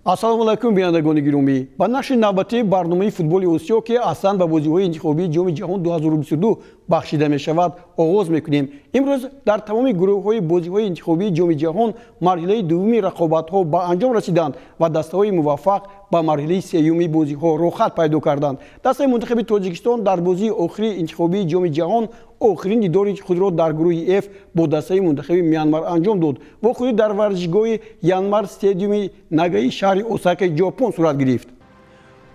Ассалому алайкум, бинандагони гиромӣ. Ба нашри навбатии барномаи футболи Осиё, ки аслан ба бозиҳои интихобии Ҷоми ҷаҳон 2022 бахшида мешавад, оғоз мекунем. Имрӯз дар тамоми гурӯҳҳои бозиҳои интихобии Ҷоми ҷаҳон марҳилаи дуввуми рақобатҳо ба анҷом расиданд ва дастаҳои муваффақ ба марҳилаи сеюми бозиҳо роҳхат пайдо карданд. Дастаи мунтахаби Тоҷикистон дар бозии охирии интихобии Ҷоми ҷаҳон охирин дидори худро дар гурӯҳи Ф бо дастаи мунтахаби Мянмар анҷом дод. Вохӯрӣ дар варзишгоҳи Янмар стадиуми Нагаи шаҳри Осакаи Ҷопон сурат гирифт.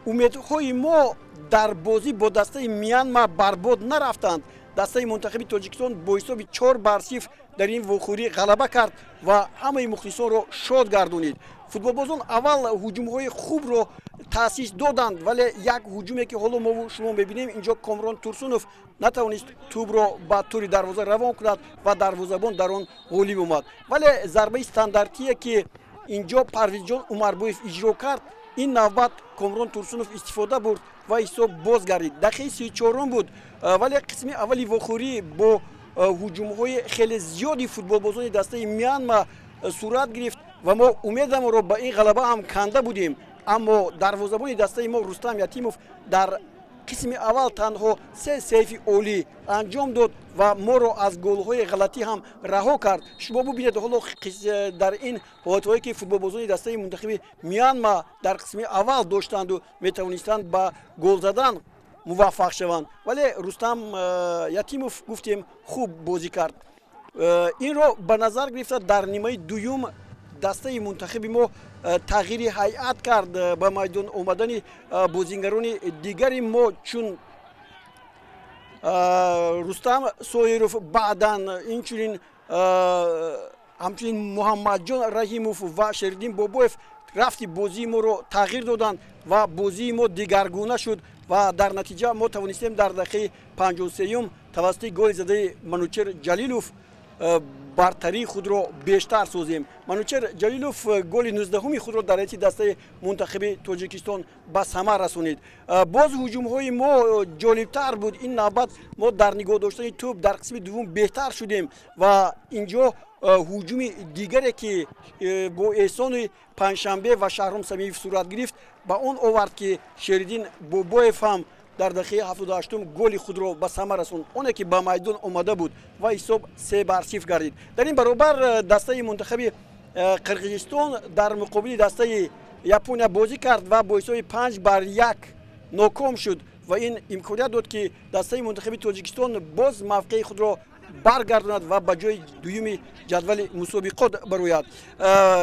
Умедҳои мо дар бозӣ бо дастаи Мянма барбод нарафтанд. Дастаи мунтахаби Тоҷикистон бо ҳисоби 4-0 дар ин вохӯрӣ ғалаба кард ва ҳамаи мухлисонро шод гардонид. Футболбозон аввал ҳуҷумҳои хубро таъсис доданд, вале як ҳуҷуме ки ҳоло мо шумо мебинем, инҷо Комрон Турсунов натавонист тӯбро ба тури дарвоза равон кунад ва дарвозабон дар он ғолиб омад. Вале зарбаи стандартие ки инҷо Парвизҷон Умарбоев иҷро кард, ин навбат Комрон Турсунов истифода бурд ва ҳисоб боз гардид. Дақиқаи 34 буд, вале қисми аввали вохӯрӣ бо ҳуҷумҳои хеле зиёди футболбозони дастаи Мянма сурат гирифт ва мо умедамонро ба ин ғалаба ҳам канда будем. Аммо дарвозабони дастаи мо Рустам Ятимов дар қисми аввал танҳо 3 сейфи олӣ анҷом дод ва моро аз голҳои ғалатӣ ҳам раҳо кард. Шумо бубинед ҳоло дар ин ҳолатҳое ки футболбозони дастаи мунтахаби Мянма дар қисми аввал доштанду метавонистанд ба гол задан муваффақ шаванд, вале Рустам Ятимов гуфтем хуб бозӣ кард. Инро ба назар гирифта дар нимаи дуюм дастаи мунтахаби мо тағйири ҳайат кард. Ба майдон омадани бозингарони дигари мо чун Рустам Соиров, баъдан инчунин ҳамчунин Муҳаммадҷон Раҳимов ва Шериддин Бобоев рафти бозии моро тағйир доданд ва бозии мо дигаргуна шуд ва дар натиҷа мо тавонистем дар дақиқаи 53 тавассути голи задаи Манучер Ҷалилов бартарии худро бештар созем. Манучер Ҷалилов голи 19-уми худро дар ҳайати дастаи мунтахаби Тоҷикистон ба самар расонид. Боз ҳуҷумҳои мо ҷолибтар буд. Ин навбат мо дар нигоҳ доштани тӯб дар қисми дуввум беҳтар шудем ва инҷо ҳуҷуми дигаре ки бо Эҳсони Панҷшанбе ва Шаҳром Самиев сурат гирифт, ба он овард ки Шериддин Бобоев ҳам дар дақиқаи 78 голи худро ба самар расонд, оне ки ба майдон омада буд ва ҳисоб 3-0 гардид. Дар ин баробар дастаи мунтахаби Қирғизистон дар муқобили дастаи Япония бозӣ кард ва бо ҳисоби 5-1 ноком шуд ва ин имконият дод ки дастаи мунтахаби Тоҷикистон боз мавқеи худро баргардонад ва ба ҷои дуюми ҷадвали мусобиқот барояд.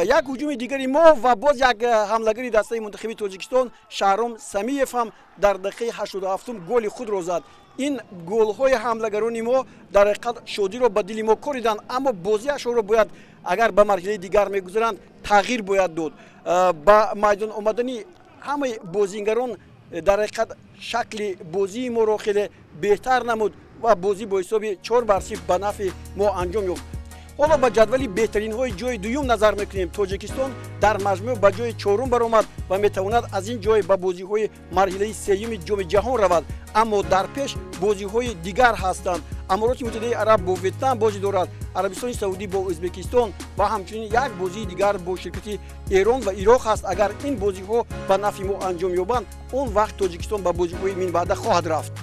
Як ҳуҷуми дигари мо ва боз як ҳамлагари дастаи мунтахаби Тоҷикистон Шаҳром Самиев ҳам дар дақиқаи 87 голи худро зад. Ин голҳои ҳамлагарони мо дар ҳақиқат шодиро ба дили мо кориданд, аммо бозиашонро бояд агар ба марҳилаи дигар мегузаранд тағйир бояд дод. Ба майдон омадани ҳамаи бозингарон дар ҳақиқат шакли бозии моро хеле беҳтар намуд ва бозӣ бо ҳисоби 4-0 ба нафъи мо анҷом ёфт. Ҳоло ба ҷадвали беҳтаринҳои ҷои дуюм назар мекунем. Тоҷикистон дар маҷмӯъ ба ҷои чорум баромад ва метавонад аз ин ҷой ба бозиҳои марҳилаи сеюми Ҷоми ҷаҳон равад, аммо дар пеш бозиҳои дигар ҳастанд. Амороти Муттаҳидаи Араб бо Ветнам бозӣ дорад, Арабистони Саудӣ бо Ӯзбекистон ва ҳамчунин як бозии дигар бо ширкати Эрон ва Ироқ ҳаст. Агар ин бозиҳо ба нафъи мо анҷом ёбанд, он вақт Тоҷикистон ба бозиҳои минбаъда хоҳад рафт.